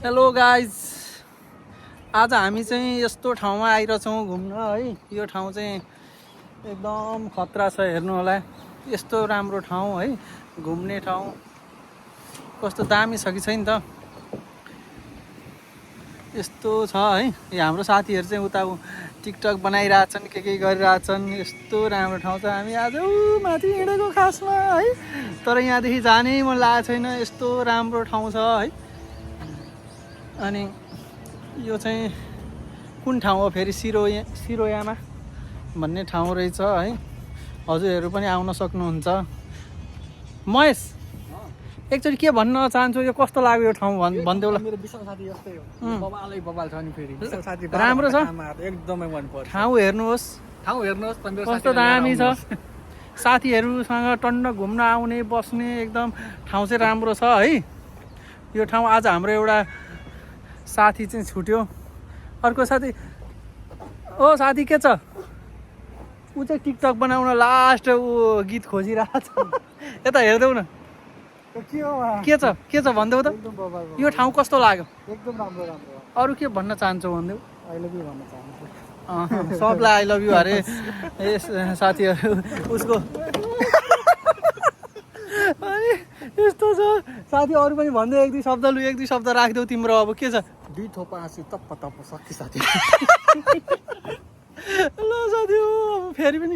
Hello guys, आज हामी चाहिँ यस्तो ठाउँमा आइरहेछौँ घुम्न है। यो ठाउँ चाहिँ एकदम खतरा छ, हेर्नु होला। यस्तो राम्रो ठाउँ है, घुम्ने ठाउँ कस्तो दामी छ कि छैन त। यस्तो छ है। यो हाम्रो साथीहरू चाहिँ उता टिकटक बनाइरहेछन्, के गरिरहेछन्। यस्तो राम्रो ठाउँ छ। हामी आज माथि हिँडेको खासमा है, तर यहाँदेखि जानै मन लागेको छैन। यस्तो राम्रो ठाउँ छ है। अनि यो चाहिँ कुन ठाउँ हो फेरि? सिरोयामा भन्ने ठाउँ रहेछ है। हजुरहरू पनि आउन सक्नुहुन्छ। महेश, एकचोटि के भन्न चाहन्छु, यो कस्तो लाग्यो यो ठाउँ भनिदेऊ ल। मेरो विशाल साथी जस्तै हो, बबालै बबाल छ नि। फेरि विशाल साथी राम्रो छ, एकदमै मन पर्छ। ठाउँ हेर्नुहोस्, कस्तो दामी छ। साथीहरूसँग टन्न घुम्न आउने बस्ने एकदम ठाउँ चाहिँ राम्रो छ है। यो ठाउँ आज हाम्रो एउटा साथी चाहिँ छुट्यो। अर्को साथी, ओ साथी के छ? ऊ चाहिँ टिकटक बनाउन लास्ट ऊ गीत खोजिरहेको छ। यता हेर्देऊ न, के छ भनिदेऊ त। यो ठाउँ कस्तो लाग्यो? एकदम राम्रो राम्रो। अरू के भन्न चाहन्छौ भनिदेऊ। आई लभ यु भन्न चाहन्छु। सबलाई आई लभ यु अरे साथीहरू उसको। अनि यस्तो छ साथी, अरू पनि भन्दै एक दुई शब्द राखिदेऊ तिम्रो। अब के छ? दुई थोपा आँसु तप्प तप्प सक्यो साथी। ल साथी, अब फेरि पनि